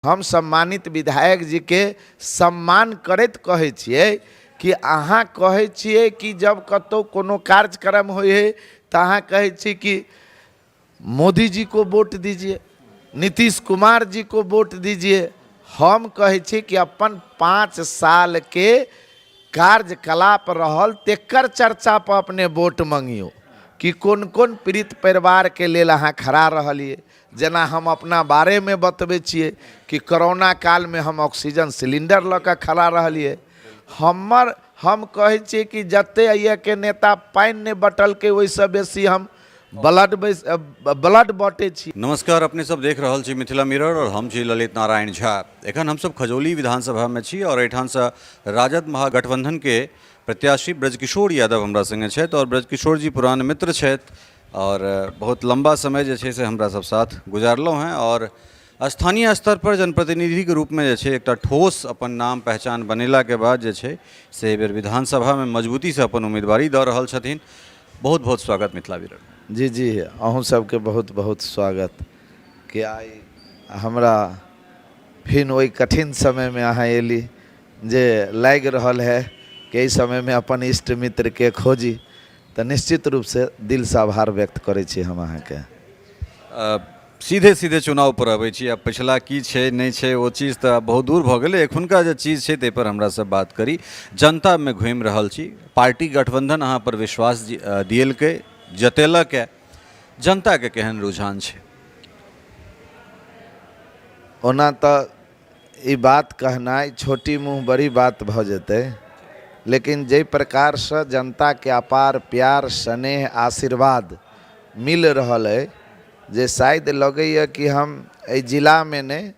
हम सम्मानित विधायक जीके सम्मान करैत कहै छियै कि अहाँ कहै छियै कि जब कतहु कोनो कार्यक्रम होइ हइ तऽ अहाँ कहै छी कि मोदी जी को वोट दीजिए, नीतीश कुमार जी को वोट दीजिए। हम कहै छी कि अपन 5 सालके कार्यकलाप रहल तेकर चर्चापर अपने वोट मङ्गियौ कि कोन कोन पीड़ित परिवारके लेल अहाँ खड़ा रहलियै। जेना हम अपना बारेमे बतबै छियै कि कोरोना कालमे हम ऑक्सीजन सिलिंडर लऽ कऽ खड़ा रहलियै। हम कहै छियै कि जते एहिके नेता पानि नहि बटलकै ओहिसँ बेसी हम ब्लड बँटै छी। नमस्कार, अपने सब देख रहल छी मिथिला मिरर और हम छी ललित नारायण झा। एखन हमसब खजौली विधानसभामे छी और एहिठामसँ राजद महागठबंधन के प्रत्याशी ब्रजकिशोर यादव हमरा संगे छथि और ब्रजकिशोर जी पुरान मित्र छथि और बहुत लम्बा समय जे छै से हमरा सब साथ गुजारलहुँ हेँ और स्थानीय स्तर पर जनप्रतिनिधिके रूपमे जे छै एकटा ठोस अपन नाम पहचान बनेलाके बाद जे छै से एहिबेर विधानसभामे मजबूतीसँ अपन उम्मीदवारी दऽ रहल छथिन। बहुत बहुत स्वागत मिथिला मिरर। जी जी, अहूँ सबके बहुत बहुत स्वागत कि आइ हमरा फिर ओहि कठिन समयमे अहाँ एली जे लागि रहल है कि एहि समयमे अपन इष्ट मित्रके खोजी, तऽ निश्चित रूपसँ दिलसँ आभार व्यक्त करै छी हम अहाँके। सीधे सीधे चुनाव पर अबै छी। आब पछिला की छै नहि छै ओ चीज तऽ आब बहुत दूर भऽ गेलै, एखुनका जे चीज छै ताहिपर हमरा सब बात करी। जनतामे घुमि रहल छी, पार्टी गठबंधन अहाँ पर विश्वास दिएलकै, जतेलक है, जनताके केहन रुझान छै? ओना तऽ ई बात कहनाइ छोटी मुँह बड़ी बात भऽ जेतै, लेकिन जाहि प्रकारसँ जनताके अपार प्यार स्नेह आशीर्वाद मिल रहल अइ, जे शायद लगैए कि हम एहि जिलामे नहि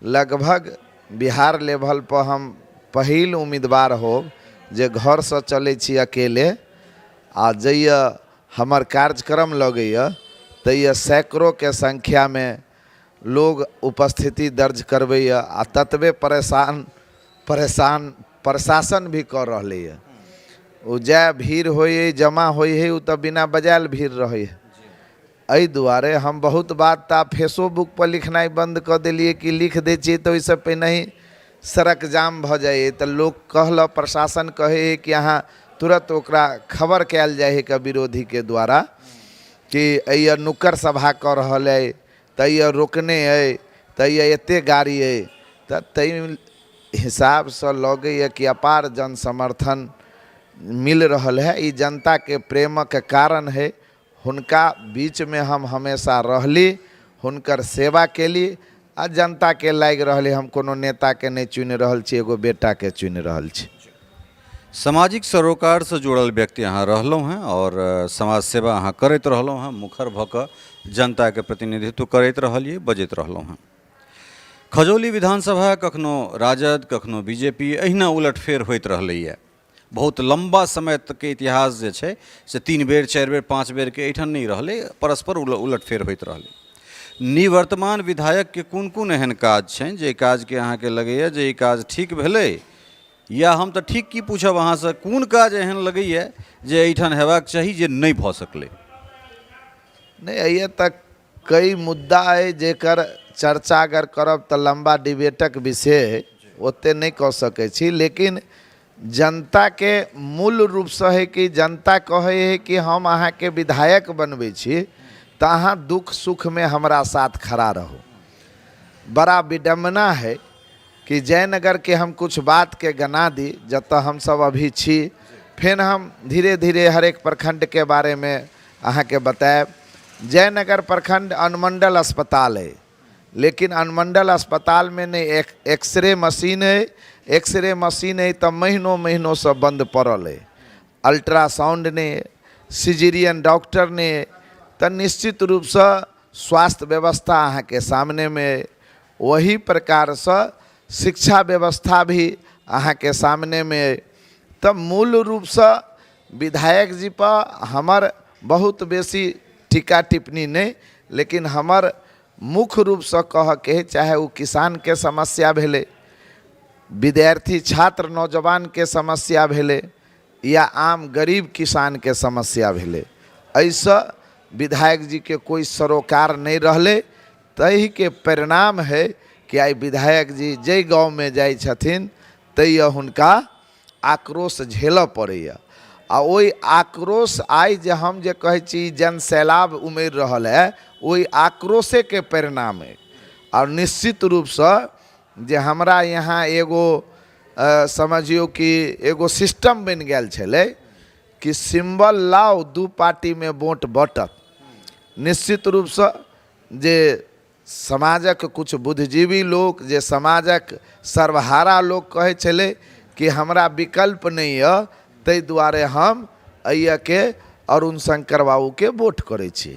लगभग बिहार लेवलपर हम पहिल उम्मीदवार होब जे घरसँ चलै छी अकेले आ जइए हमर कार्यक्रम लगैए तैए सैकड़ोके संख्यामे लोग उपस्थिति दर्ज करबैए आ ततबे परेशान परेशान प्रशासन भी कऽ रहलैए। ओ जए भीड़ होइ हइ जमा होइ हइ ओ तऽ बिना बजायल भीड़ रहै हइ। एहि दुआरे हम बहुत बात तऽ आब फेसोबुकपर लिखनाइ बन्द कऽ देलियै कि लिख दै छियै तऽ ओहिसँ पहिनहि सड़क जाम भऽ जाइ हइ, तऽ लोक कहलक, प्रशासन कहै हइ कि अहाँ तुरन्त ओकरा खबर कयल जाइ हइ के विरोधीके द्वारा कि एहि नुक्कड़ सभा कऽ रहल अइ, तैँ रोकने अइ, तैँ एतेक गाड़ी अइ। तऽ ताहि हिसाबसँ लगैए कि अपार जन समर्थन मिल रहल हइ। ई जनताके प्रेमक कारण हइ। हुनका बीचमे हम हमेशा रहली, हुनकर सेवा केली आ जनताके लागि रहल हम कोनो नेताके नहि चुनि रहल छी, एगो बेटाके चुनि रहल छी। सामाजिक सरोकारसँ जुड़ल व्यक्ति अहाँ रहलहुँ हेँ आओर समाज सेवा अहाँ करैत रहलहुँ हेँ, मुखर भऽ कऽ जनताके प्रतिनिधित्व करैत रहलियै, बजैत रहलहुँ हेँ। खजौली विधानसभा कखनो राजद कखनो बीजेपी एहिना उलटफेर होइत रहलैए। बहुत लम्बा समय तकके इतिहास जे छै से 3 बेर 4 बेर 5 बेरके एहिठाम नहि रहलै, परस्पर उलटफेर होइत रहलै। निवर्तमान विधायकके कोन कोन एहन काज छनि जे काजके अहाँके लगैए जे ई काज ठीक भेलै, या हम तऽ ठीक की पूछब अहाँसँ, कोन काज एहन लगैए जे एहिठाम हेबाक चाही जे नहि भऽ सकलै? नहि, एहि तक कई मुद्दा अइ जेकर चर्चा अगर करब तऽ लम्बा डिबेटक विषय अइ, ओतेक नहि कऽ सकै छी। लेकिन जनताके मूल रूपसँ हइ कि जनता कहै हइ कि हम अहाँके विधायक बनबै छी तऽ अहाँ दुःख सुखमे हमरा साथ खड़ा रहू। बड़ा विडम्बना हइ कि जयनगरके हम किछु बातके गना दी जतऽ हमसब अभी छी, फेर हम धीरे धीरे हरेक प्रखण्डके बारेमे अहाँके बतायब। जयनगर प्रखण्ड अनुमण्डल अस्पताल अइ, लेकिन अनुमण्डल अस्पतालमे नहि एक्सरे मशीन अइ, एक्सरे मशीन अइ तऽ महीनो महीनोसँ बन्द पड़ल अइ, अल्ट्रासाउण्ड नहि अइ, सिजेरियन डॉक्टर नहि अइ, तऽ निश्चित रूपसँ स्वास्थ्य व्यवस्था अहाँके सामनेमे अइ। ओही प्रकारसँ शिक्षा व्यवस्था भी अहाँके सामनेमे अइ। तऽ मूल रूपसँ विधायक जीपर हमर बहुत बेसी टीका टिप्पणी नहि, लेकिन हमर मुख्य रूपसँ कहऽके हइ, चाहे ओ किसानके समस्या भेलै, विद्यार्थी छात्र नौजवानके समस्या भेलै, या आम गरीब किसानके समस्या भेलै, एहिसँ विधायक जीके कोइ सरोकार नहि रहलै। ताहिके परिणाम हइ कि आइ विधायक जी जाहि गाँवमे जाइ छथिन ताहि हुनका आक्रोश झेलऽ पड़ैए आ ओहि आक्रोश आइ जे हम जे कहै छी जन सैलाब उमड़ि रहल हइ ओहि आक्रोशेके परिणाम अइ आओर निश्चित रूपसँ जे हमरा यहाँ एगो समझियौ कि एगो सिस्टम बनि गेल छलै कि सिम्बल लाउ दू पार्टीमे वोट बँटत। निश्चित रूपसँ जे समाजक किछु बुद्धिजीवी लोक जे समाजक सर्वहारा लोक कहै छलै कि हमरा विकल्प नहि यऽ ताहि दुआरे हम एहिके अरुण शंकर बाबूके वोट करै छी।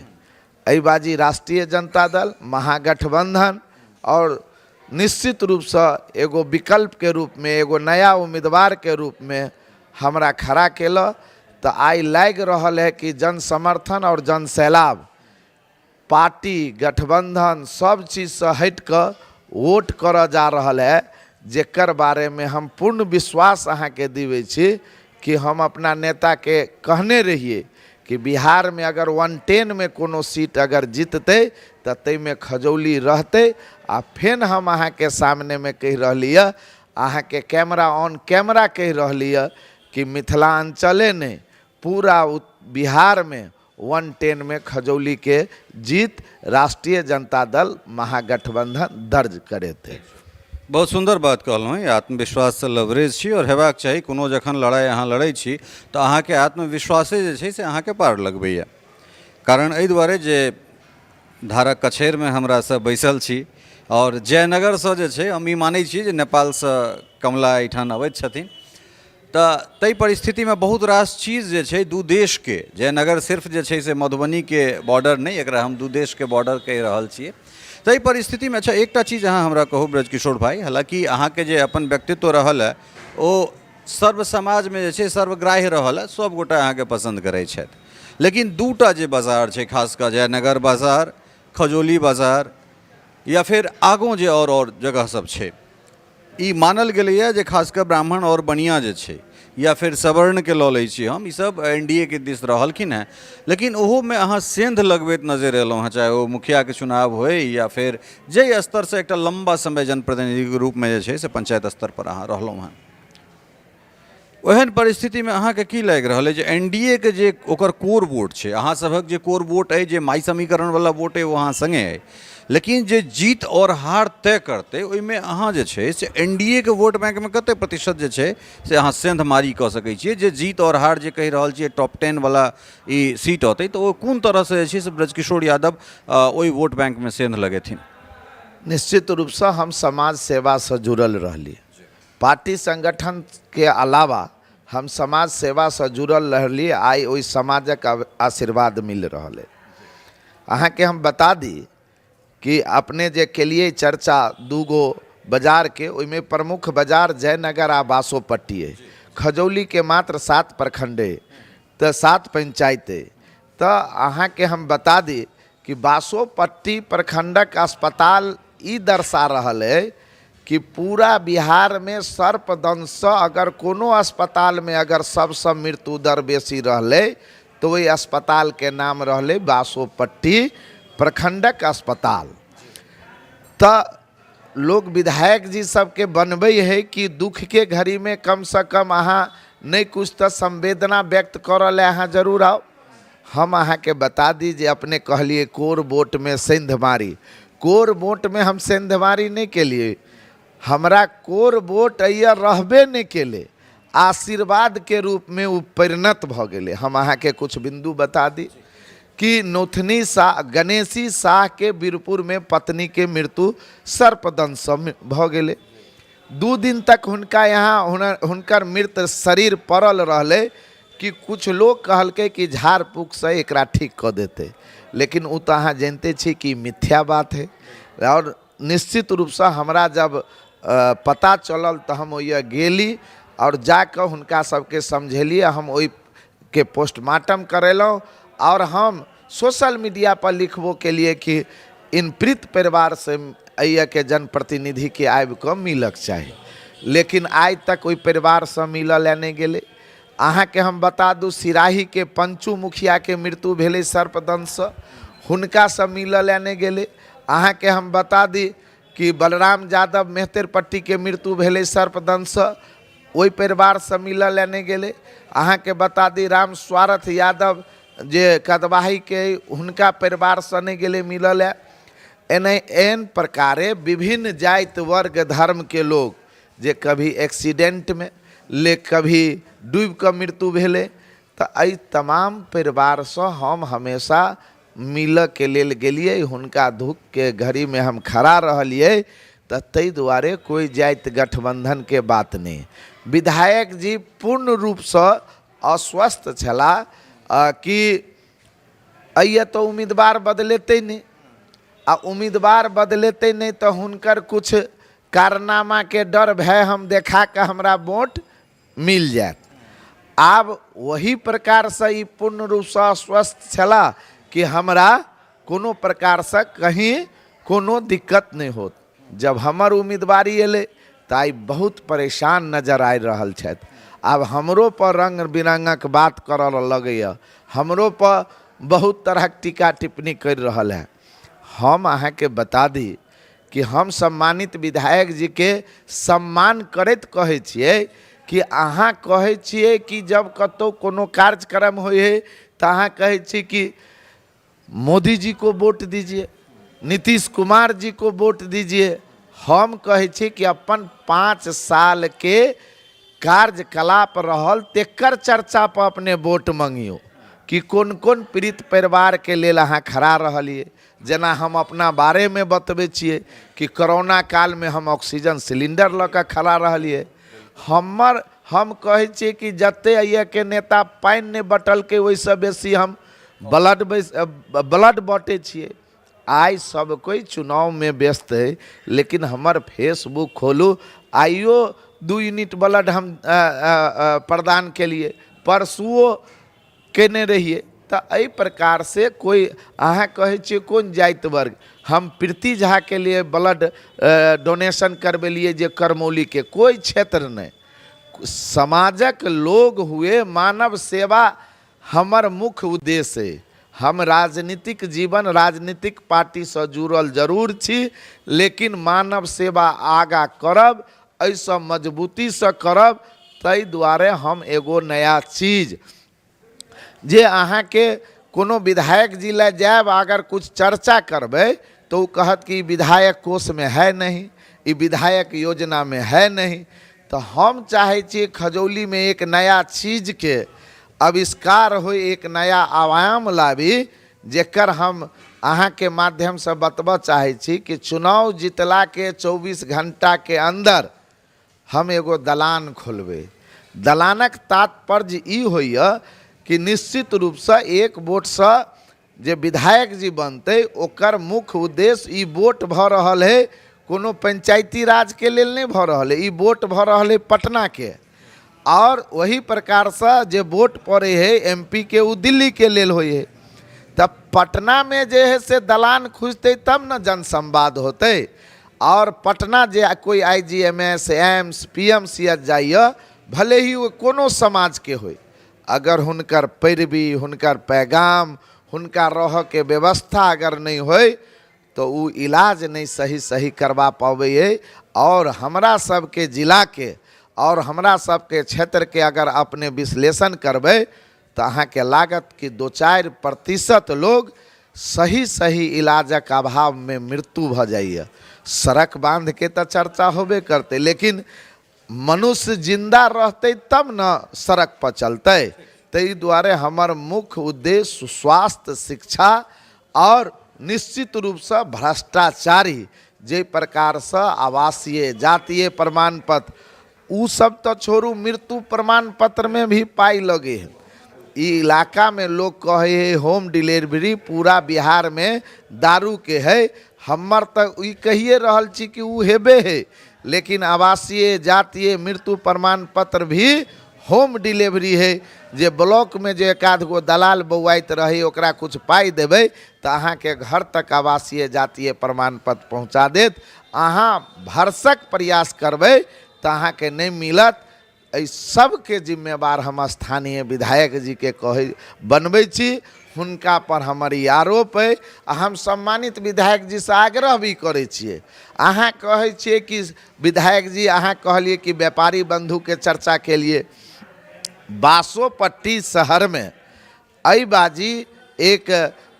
एहि बाजी राष्ट्रीय जनता दल महागठबंधन आओर निश्चित रूपसँ एगो विकल्पके रूपमे एगो नया उम्मीदवारके रूपमे हमरा खड़ा केलक तऽ आइ लागि रहल हइ कि जन समर्थन आओर जन सैलाब पार्टी गठबंधन सब चीजसँ हटि कऽ वोट करऽ जा रहल हइ जकर बारेमे हम पूर्ण विश्वास अहाँके दिबै छी कि हम अपना नेताके कहने रहियै कि बिहारमे अगर वन टेनमे कोनो सीट अगर जीततै तऽ ताहिमे खजौली रहतै आ फेर हम अहाँके सामनेमे कहि रहली हँ अहाँके कैमरा ऑन कैमरा कहि रहली हँ कि मिथिलाञ्चले नहि पूरा बिहारमे वन टेनमे खजौलीके जीत राष्ट्रीय जनता दल महागठबंधन दर्ज करेतै। बहुत सुन्दर बात कहलहुँ ई आत्मविश्वाससँ लबरेज छी आओर हेबाक चाही कोनो जखन लड़ाइ अहाँ लड़ै छी तऽ अहाँके आत्मविश्वासे जे छै से अहाँके पार लगबैए कारण एहि दुआरे जे धारक कछेरमे हमरा सब बैसल छी आओर जयनगरसँ जे छै हम ई मानै छी जे नेपालसँ कमला एहिठाम अबैत छथिन तऽ ताहि परिस्थितिमे बहुत रास चीज जे छै दू देशके जयनगर सिर्फ जे छै से मधुबनीके बॉर्डर नहि एकरा हम दू देशके बॉर्डर कहि रहल छियै ताहि परिस्थितिमे अच्छा एकटा चीज अहाँ हमरा कहू ब्रजकिशोर भाइ हालाँकि अहाँके जे अपन व्यक्तित्व रहल हँ ओ सर्व समाजमे जे छै सर्वग्राह्य रहल हँ सभगोटा अहाँके पसन्द करै छथि लेकिन दूटा जे बाजार छै खास कऽ जयनगर बाजार खजौली बाजार या फेर आगू जे आओर आओर जगह सब छै ई मानल गेलैए जे खास कऽ ब्राह्मण आओर बनिआ जे छै या फेर सवर्णके लऽ लै छी हम ईसभ एन डी ए के दिस रहलखिन हेँ लेकिन ओहोमे अहाँ सेन्ध लगबैत नजरि एलहुँ हेँ चाहे ओ मुखियाके चुनाव होइ या फेर जाहि स्तरसँ एकटा लम्बा समय जनप्रतिनिधिके रूपमे जे छै से पञ्चायत स्तरपर अहाँ रहलहुँ हेँ ओहन परिस्थितिमे अहाँके की लागि रहल अइ जे एन डी ए के जे ओकर कोर वोट छै अहाँ सभक जे कोर वोट अइ जे माइ समीकरणवला वोट अइ ओ अहाँ सङ्गे अइ लेकिन जे जीत आओर हार तय करतै ओहिमे अहाँ जे छै से एन डी ए के वोट बैंकमे कतेक प्रतिशत जे छै से अहाँ सेंधमारी कऽ सकै छियै जे जीत आओर हार जे कहि रहल छियै टॉप टेनवला ई सीट औतै तऽ ओ कोन तरहसँ जे छै से ब्रजकिशोर यादव ओहि वोट बैंकमे सेंध लगेथिन। निश्चित रूपसँ हम समाज सेवासँ जुड़ल रहली। पार्टी संगठनके अलावा हम समाज सेवासँ जुड़ल रहली आइ ओहि समाजक आशीर्वाद मिल रहल अइ अहाँके हम बता दी कि अपने जे केलिए चर्चा दूगो बाजारके ओहिमे प्रमुख बाजार जयनगर आ बासोपट्टी अइ खजौलीके मात्र 7 प्रखंड अइ तऽ 7 पंचायत अइ तऽ अहाँके हम बता दी कि बासोपट्टी प्रखंडक अस्पताल ई दर्शा रहल अइ कि पूरा बिहारमे सर्पदंशसँ अगर कोनो अस्पतालमे अगर सबसँ मृत्यु दर बेसी रहलै तऽ ओहि अस्पतालके नाम रहलै बासोपट्टी प्रखंडक अस्पताल। तऽ लोक विधायक जी सबके बनबै है कि दुखके घड़ीमे कमसँ कम अहाँ नहि किछु तऽ संवेदना व्यक्त करऽ लए अहाँ जरूर आउ। हम अहाँके बता दी जे अपने कहलियै कोर वोटमे सेंधमारी, कोर वोटमे हम सेंधमारी नहि केलियै, हमरा कोर वोट अइए रहबे नहि केलै, आशीर्वादके रूपमे ओ परिणत भऽ गेलै। हम अहाँके किछु बिन्दु बता दी कि नोथनी साह गणेशी साहके वीरपुरमे पत्नीके मृत्यु सर्पदंशसँ भऽ गेलै। 2 दिन तक हुनका यहाँ हुनकर मृत शरीर पड़ल रहलै कि कुछ लोग कहलकै कि झाड़ फूकसँ एकरा ठीक कऽ देतै, लेकिन ओ तऽ अहाँ जानिते छी कि मिथ्या बात है। आओर निश्चित रूपसँ हमरा जब पता चलल तऽ हम ओहिए गेली आओर जाकऽ हुनका सबके समझेलियै, हम ओहिके पोस्टमार्टम करेलहुँ आओर हम सोशल मीडिया पर लिखबो केलियै कि इन पीड़ित परिवारसँ एहिके जनप्रतिनिधिके आबिकऽ मिलक चाही, लेकिन आइ तक ओहि परिवारसँ मिलऽ लए नहि गेलै। अहाँके हम बता दू सिराहीके पंचू मुखियाके मृत्यु भेलै सर्पदंशसँ, हुनकासँ मिलऽ लए नहि गेलै। अहाँके हम बता दी कि बलराम यादव मेहतर पट्टीके मृत्यु भेलै सर्पदंशसँ, ओहि परिवारसँ मिलऽ लए नहि गेलै। अहाँके बता दी, राम स्वारथ यादव जे कदवाहीके अइ, हुनका परिवारसँ नहि गेलै मिलऽ लए। एना एहन प्रकारे विभिन्न जाति वर्ग धर्मके लोग जे कभी एक्सीडेंटमे ले कभी डूबिकऽ मृत्यु भेलै, तऽ एहि तमाम परिवारसँ हम हमेशा मिलऽके लेल गेलियै। हुनका दुःखके घड़ीमे हम खड़ा रहलियै। तऽ ताहि दुआरे कोइ जाति गठबन्धनके बात नहि। विधायक जी पूर्ण रूपसँ अस्वस्थ छलाह कि एहिए तऽ उम्मीदवार बदलेतै नहि, आ उम्मीदवार बदलेतै नहि तऽ हुनकर किछु कारनामाके डर भय हम देखा कऽ हमरा वोट मिल जायत। आब ओही प्रकारसँ ई पूर्ण रूपसँ अस्वस्थ छलाह कि हमरा कोनो प्रकारसँ कहीं कोनो दिक्कत नहि होत। जब हमर उम्मीदवारी एलै तऽ आइ बहुत परेशान नजर आबि रहल छथि। आब हमरोपर रङ्ग बिरङ्गक बात करऽ लगैए, हमरोपर बहुत तरहक टीका टिप्पणी करि रहल हँ। हम अहाँके बता दी कि हम सम्मानित विधायक जीके सम्मान करैत कहै छियै कि अहाँ कहै छियै कि जब कतहु कोनो कार्यक्रम होइ हइ तऽ अहाँ कहै छी कि मोदी जी को वोट दीजिए, नीतीश कुमार जी को वोट दीजिए। हम कहै छी कि अपन 5 सालके कार्यकलाप रहल तेकर चर्चा पर अपने वोट मंगियौ कि कोन कोन पीड़ित परिवारके लेल अहाँ खड़ा रहलियै। जेना हम अपना बारेमे बतबै छियै कि कोरोना कालमे हम ऑक्सीजन सिलिंडर लऽ कऽ खड़ा रहलियै। हम कहै छियै कि जते एहिके नेता पानि नहि बँटलकै ओहिसँ बेसी हम ब्लड बँटै छियै। आइ सब कोइ चुनावमे व्यस्त अइ, लेकिन हमर फेसबुक खोलू, आइयो 2 यूनिट ब्लड हम प्रदान केलियै, परसुओ केने रहियै। तऽ एहि प्रकारसँ कोइ अहाँ कहै छियै कोन जाति वर्ग, हम प्रीति झाके लिए ब्लड डोनेशन करबेलियै जे करमौलीके कोइ क्षेत्र नहि, समाजक लोग हुए, मानव सेवा हमर मुख्य उद्देश्य अइ। हम राजनीतिक जीवन राजनीतिक पार्टीसँ जुड़ल जरूर छी, लेकिन मानव सेवा आगाँ करब, एहिसँ मजबूतीसँ करब। ताहि दुआरे हम एगो नया चीज जे अहाँके कोनो विधायक जी लए जायब, अगर किछु चर्चा करबै तऽ ओ कहत कि ई विधायक कोषमे है नहीं, ई विधायक योजनामे है नहीं। तऽ हम चाहै छी खजौलीमे एक नया चीजके आविष्कार होइ, एक नया आयाम लाबी, जेकर हम अहाँके माध्यमसँ बतबऽ चाहै छी कि चुनाव जितलाके 24 घण्टाके अन्दर हम एगो दलान खोलबै। दलानक तात्पर्य ई होइए कि निश्चित रूपसँ एक वोटसँ जे विधायक जी बनतै ओकर मुख्य उद्देश्य ई वोट भऽ रहल है कोनो पंचायती राजके लेल नहि भऽ रहल है, ई वोट भऽ रहल है पटनाके। आओर ओही प्रकारसँ जे वोट पड़ै है एम पी के ओ दिल्लीके लेल होइ है। तऽ पटनामे जे है से दलान खुजतै तब ने जनसंवाद होतै। आओर पटना जे कोइ I G M S, AIIMS, P M C H जाइए, भले ही ओ कोनो समाजके होइ, अगर हुनकर पैरवी, हुनकर पैगाम, हुनका रहऽके व्यवस्था अगर नहि होइ तऽ ओ इलाज नहि सही सही करबा पबै अइ। आओर हमरा सबके जिलाके आओर हमरा सबके क्षेत्रके अगर अपने विश्लेषण करबै तऽ अहाँके लागत कि 2-4% लोग सही सही इलाजक अभावमे मृत्यु भऽ जाइए। सड़क बाँधके तऽ चर्चा होबे करतै, लेकिन मनुष्य जिन्दा रहतै तब ने सड़क पर चलतै। ताहि दुआरे हमर मुख्य उद्देश्य स्वास्थ्य, शिक्षा आओर निश्चित रूपसँ भ्रष्टाचारी जाहि प्रकारसँ आवासीय जातीय प्रमाण पत्र ओ सब तऽ छोड़ू, मृत्यु प्रमाण पत्रमे भी पाइ लगै हइ। ई इलाकामे लोक कहै हइ होम डिलीवरी पूरा बिहारमे दारूके हइ, हमर तऽ ई कहिए रहल छी कि ओ हेबे हइ, लेकिन आवासीय जातीय मृत्यु प्रमाण पत्र भी होम डिलीवरी है, जे ब्लॉकमे जे एक आध गो दलाल बौआइत रहै ओकरा किछु पाइ देबै तऽ अहाँके घर तक आवासीय जातीय प्रमाण पत्र पहुँचा देत। अहाँ भरसक प्रयास करबै तऽ अहाँके नहि मिलत। एहि सबके जिम्मेवार हम स्थानीय विधायक जीके कहै बनबै छी। हुनका पर हमर ई आरोप अइ। आ हम सम्मानित विधायक जीसँ आग्रह भी करै छियै, अहाँ कहै छियै कि विधायक जी अहाँ कहलियै कि व्यापारी बन्धुके चर्चा केलियै, बासोपट्टी शहरमे एहि बाजी एक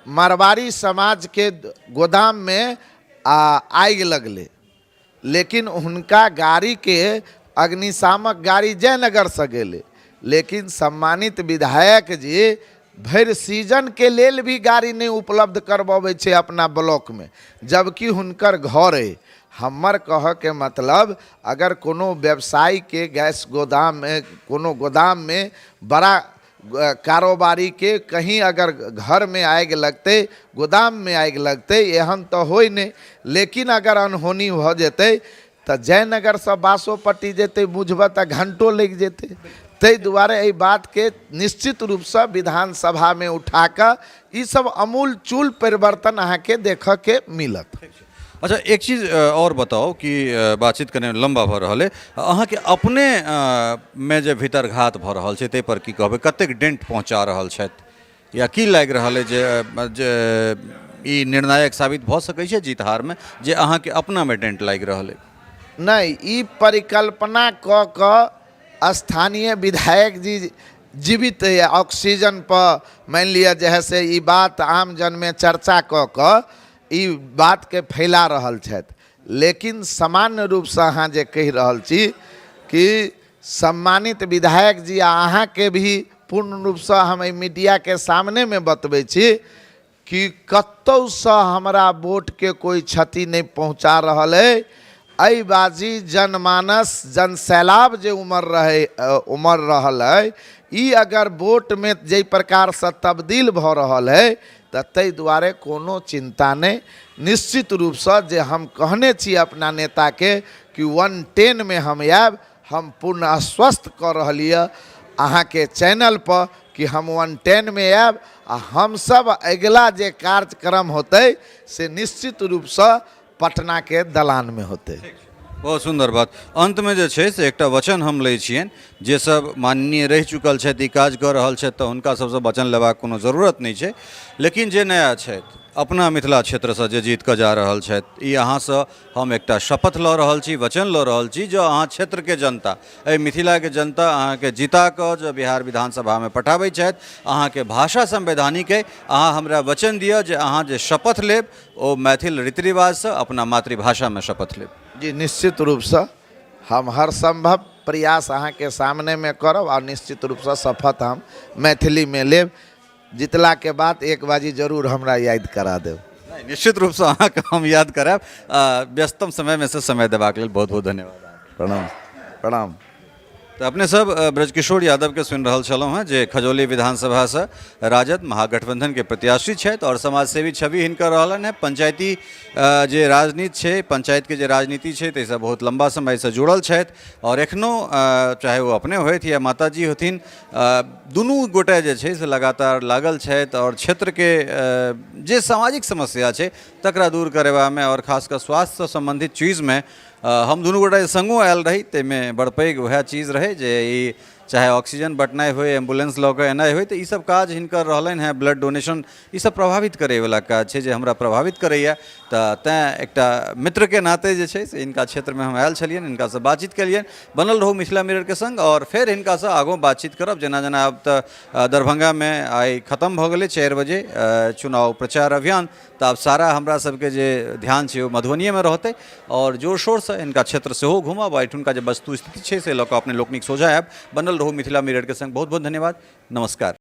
मारवाड़ी समाजके गोदाममे आगि लगलै, लेकिन हुनका गाड़ीके अग्निशामक गाड़ी जयनगरसँ गेलै, लेकिन सम्मानित विधायक जी भरि सीजनके लेल भी गाड़ी नहि उपलब्ध करबबै छै अपना ब्लॉकमे, जबकि हुनकर घर अइ। हमर कहऽके मतलब अगर कोनो व्यवसायीके गैस गोदाममे कोनो गोदाममे बड़ा कारोबारीके कहीं अगर घरमे आगि लगतै, गोदाममे आगि लगतै, एहन तऽ होइ नहि, लेकिन अगर अनहोनी भऽ जेतै तऽ जयनगरसँ बासोपट्टी जेतै बुझबऽ तऽ घण्टो लागि जेतै। ताहि दुआरे एहि बातके निश्चित रूपसँ विधानसभामे उठा कऽ ईसब अमूल चूल परिवर्तन अहाँके देखऽके मिलत। अच्छा, एक चीज आओर बताउ कि बातचीत कने लम्बा भऽ रहल अइ, अहाँके अपने मे जे भीतरघात भऽ रहल छै ताहिपर की कहबै, कतेक डेंट पहुँचा रहल छथि या की लागि रहल अइ जे जे ई निर्णायक साबित भऽ सकै छै जीत हारमे, जे अहाँके अपनामे डेंट लागि रहल अइ? नहि, ई परिकल्पना कऽ कऽ स्थानीय विधायक जी जीवित ऑक्सीजन पर मानि लिअ जे है से ई बात आम जनमे चर्चा कऽ कऽ ई बातके फैला रहल छथि, लेकिन सामान्य रूपसँ अहाँ जे कहि रहल छी कि सम्मानित विधायक जी आ अहाँके भी पूर्ण रूपसँ हम एहि मीडियाके सामनेमे बतबै छी कि कतहुसँ हमरा वोटके कोइ क्षति नहि पहुँचा रहल अइ। एहि बाजी जनमानस जनसैलाब जे उमड़ रहै उमड़ रहल अइ, ई अगर वोटमे जाहि प्रकारसँ तब्दील भऽ रहल अइ तऽ ताहि दुआरे कोनो चिन्ता नहि। निश्चित रूपसँ जे हम कहने छी अपना नेताके कि 110 मे हम आयब, हम पूर्ण आश्वस्त कऽ रहल यऽ अहाँके चैनलपर कि हम 110 मे आयब आ हमसब अगिला जे कार्यक्रम होतै से निश्चित रूपसँ पटनाके दलानमे होतै। बहुत सुन्दर बात। अन्तमे जे छै से एकटा वचन हम लै छियनि, जे सब माननीय रहि चुकल छथि, ई काज कऽ रहल छथि, तऽ हुनका सबसँ वचन लेबाक कोनो जरूरत नहि छै, लेकिन जे नया छथि अपना मिथिला क्षेत्रसँ जे जीत कऽ जा रहल छथि, ई अहाँसँ हम एकटा शपथ लऽ रहल छी, वचन लऽ रहल छी, जँ अहाँ क्षेत्रके जनता, एहि मिथिलाके जनता अहाँके जिता कऽ जँ बिहार विधानसभामे पठाबै छथि, अहाँके भाषा संवैधानिक अइ, अहाँ हमरा वचन दिअ जे अहाँ जे शपथ लेब ओ मैथिल रीति रिवाजसँ अपना मातृभाषामे शपथ लेब। जी, निश्चित रूपसँ हम हर सम्भव प्रयास अहाँके सामनेमे करब आओर निश्चित रूपसँ शपथ हम मैथिलीमे लेब। जितलाके बाद एक बाजी जरूर हमरा याद करा देब। नहि, निश्चित रूपसँ अहाँके हम याद करायब। व्यस्तम समयमे से समय देबाक लेल बहुत बहुत धन्यवाद। प्रणाम, प्रणाम। तऽ अपने सब ब्रजकिशोर यादवके सुनि रहल छलहुँ हेँ, जे खजौली विधानसभासँ राजद महागठबंधनके प्रत्याशी छथि आओर समाजसेवी छवि हिनकर रहलनि हेँ। पंचायती जे राजनीति छै, पंचायतके जे राजनीति छै, ताहिसँ बहुत लम्बा समयसँ जुड़ल छथि आओर एखनो चाहे ओ अपने होथि या माताजी होथिन, दुनू गोटे जे छै से लगातार लागल छथि आओर क्षेत्रके जे सामाजिक समस्या छै तकरा दूर करेबामे आओर खास कऽ स्वास्थ्यसँ सम्बन्धित चीजमे हम दुनू गोटा जे सङ्गो आयल रही ताहिमे बड़ पैघ वएह चीज रहै जे ई चाहे ऑक्सीजन बँटनाइ होइ, एम्बुलेंस लऽ कऽ एनाइ होइ, तऽ ईसब काज हिनकर रहलनि हेँ। ब्लड डोनेशन ईसब प्रभावित करैवला काज छै जे हमरा प्रभावित करैए, तऽ तैँ एकटा मित्रके नाते जे छै से हिनका क्षेत्रमे हम आयल छलियनि, हिनकासँ बातचीत केलियनि। बनल रहू मिथिला मिररके सङ्ग आओर फेर हिनकासँ आगू बातचीत करब। जेना जेना आब तऽ दरभंगामे आइ खतम भऽ गेलै 4 बजे चुनाव प्रचार अभियान, तऽ आब सारा हमरा सबके जे ध्यान छै ओ मधुबनिएमे रहतै आओर जोर शोरसँ हिनका क्षेत्र सेहो घूमब आ एहिठुनका जे वस्तु स्थिति छै से लऽ कऽ अपने लोकनिक सोझाँ आयब। बनल रहू मिथिला मिररके सङ्ग। बहुत बहुत धन्यवाद, नमस्कार।